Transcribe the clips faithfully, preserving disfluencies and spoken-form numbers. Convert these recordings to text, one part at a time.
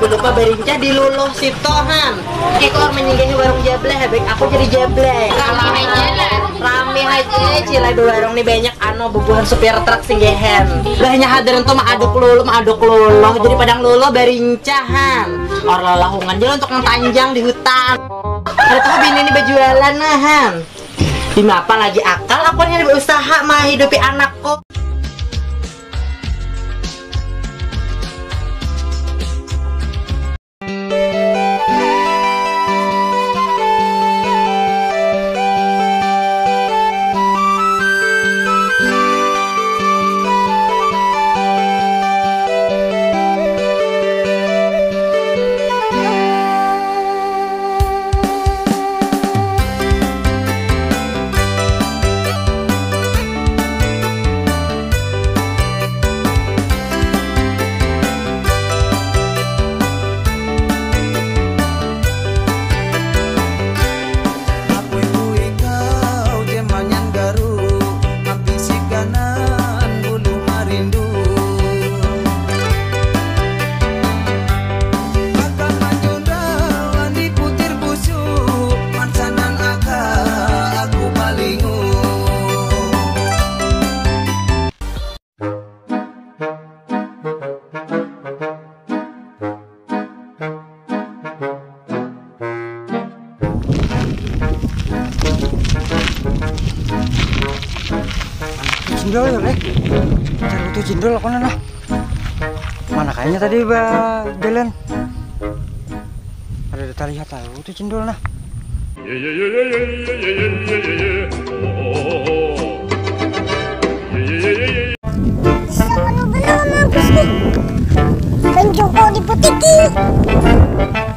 Lupa barincah di luluh situ, han. Ikor menyinggahi warung Jablay, baik aku jadi Jablay. Rame haja lah. Rame haja, cilai di warung ni banyak anu bubuhan supir truk singgahan. Lah nya hadirin tuh maaduk luluh, maaduk luluh. Jadi padang luluh barincah, han. Orang lalahungan aja untuk yang tanjang di hutan. Ada tuh bini ini berjualan, nah, han. Dimapa lagi akal aku ini berusaha menghidupi anakku. Cindol ya, Leh. Cari itu cindol aku nah. Mana kayaknya tadi ba jalan. Ada, ada terlihat tahu tuh cindol nah. Bisa penuh benar sama Gusti. Banjoko diputiki.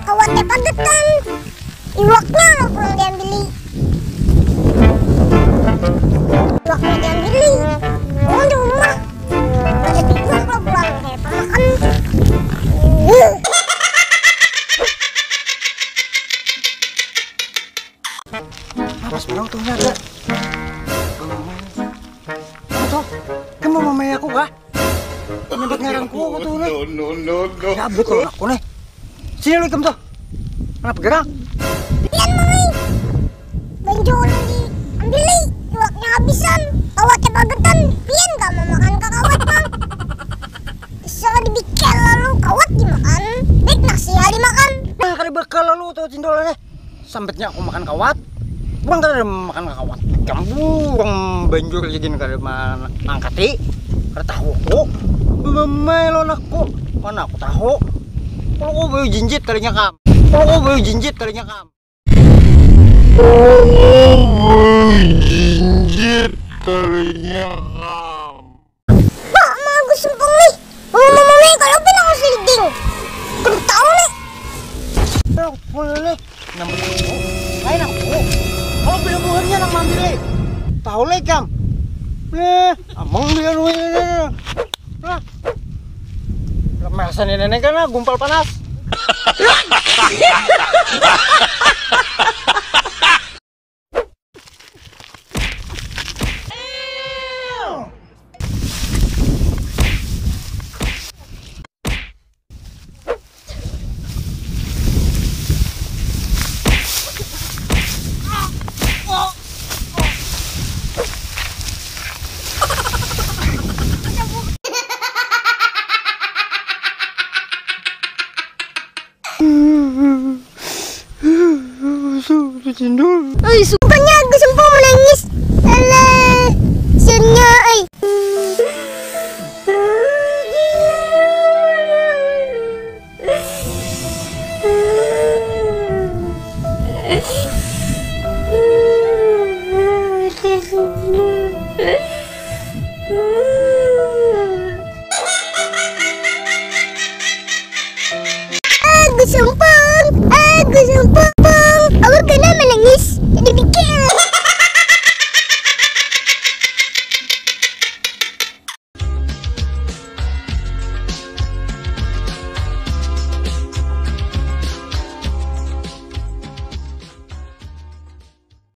Kawatnya pagetan. Iwaknya lo kurang diambili. Iwaknya diambili. Orang di rumah. Ada tidur lo buang kayak pemakan. Apa sekarang tuh ada? Apa tuh? Kamu mau main aku kah? Nyebut ngaranku aku tuh, nah. No, no, no, no. Ya, betul aku nih. Sini lu ikam tuh. Kenapa gerak? Pian, Mang, ai. Banjur ulun diambili, iwaknya habisan, kawatnya pagetan. Pian kah mamakan kakawat, Mang? Bisa dibikel lalu kawat dimakan. Baik nasi ya dimakan. Nah, kada bakal lalu tuh cindolnya. Sambatnya aku makan kawat. Bukan kada ada makan kawat. Ikam buang banjur jadi kada ma-, mangkati. Kada tahu aku. Bamai lo anakku. Mana aku tahu. Kalau aku bayu jinjit talinya kam. Kalau aku bayu jinjit talinya kam. Kalau aku bayu jinjit talinya kam. Pak, mau aku sumpung nih. Mau mama nih kalau pina aku seliding. Kudu tahu nih. Aku pulang nih. Nambah aku. Lain aku. Kalau pina buhannya nang mambil nih. Tahu lah ikam. Nih, amang dia duit ini. Nah. Masa nih nenek kan, ah, gumpal panas. Cindol. Ai,